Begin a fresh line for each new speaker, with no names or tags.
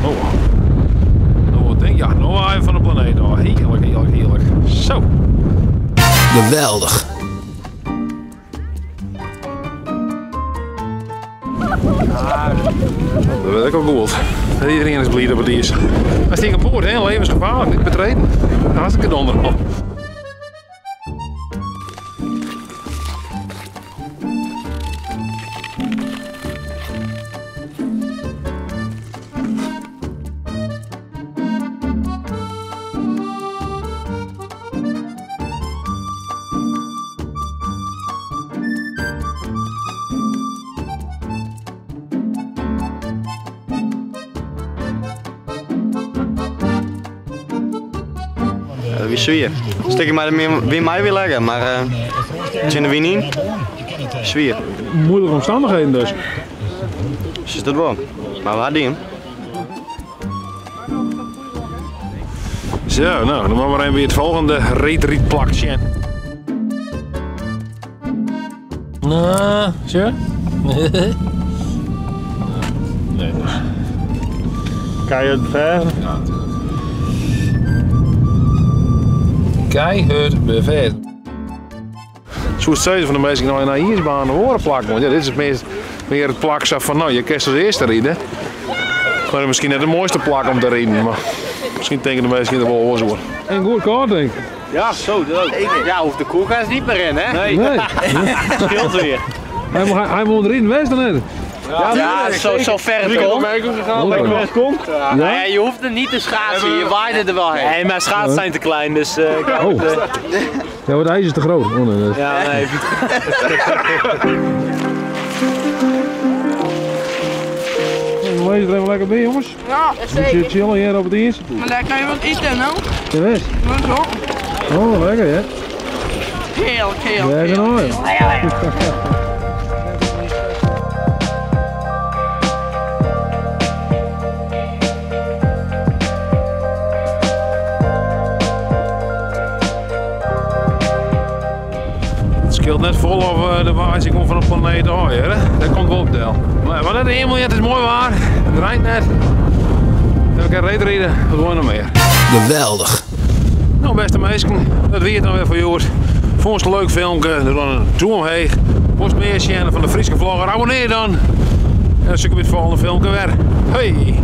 Oh. No wat denk ja, no waaie fan de planeet ôf. Heerlik, heerlik, heerlik. Zo.
Geweldich.
Dat wurdt ek al goed. Iedereen is bliid op it iis. Mar stiek in board, hè? Levensgevaarlijk, niet betreden. Hartstikke donder.
Dat wie swier. Stikje mei de wyn mei wie lekker, mar tsjin de wyn yn, swier.
Moeilijke omstandigheden dus.
Is dat wol. Mar we ha dien.
Zo, nou, dan moatte we even by it folgjende reedrydplak sjen. Nou, sure. Nee, dus.
Keihard befêstigd?
Ja, natuurlijk. Keihard befêstigd. Soe it sizze fan de minsken nei in iisbaan of oare plak, want ja, dit is mear, mear it plak sa fan, no, je kinst as earste ride. Maar miskien net it moaiste plak om te riden, mar miskien tinke de minsken der wol oars oer. En goed kâld, denk ik.
Ja, zo. Dat ook. Ja, hoeft de koelkast niet meer in, hè?
Nee.
Nee. Scheelt weer.
Hy wol riden west dan net?
Ja, ja, zo, zo ver het komt.
Lekker
komt. Ja? Nee, je hoeft er niet te schaatsen, je waaide er wel heen. Nee, mijn schaatsen zijn te klein, dus...
Oh. Ja, want hij is te groot. Oh, nee,
Ja, nee.
Lees er even lekker bij, jongens.
Ja,
zeker. Beetje chillen hier op het ijs.
Maar daar kan je wat eten, nou.
Ja, best.
Ja, zo.
Oh, lekker, hè?
Heerlijk, heerlijk.
Lekker hoor. Het scheelt net vol of de waaiers komt van de planeet af, hè? Dat komt wel op deel. Maar wat net eenmaal, het is mooi waar. Het rijdt net. We kunnen reed rijden, wat wil je nog meer?
Geweldig.
Nou, beste mensen, dat wie het dan weer voor jou. Vond het een leuk filmpje, doe dan een duim omhoog. Post meer zien van de Fryske Vlogger, abonneer dan. En dan zie ik het volgende filmpje weer. Hey!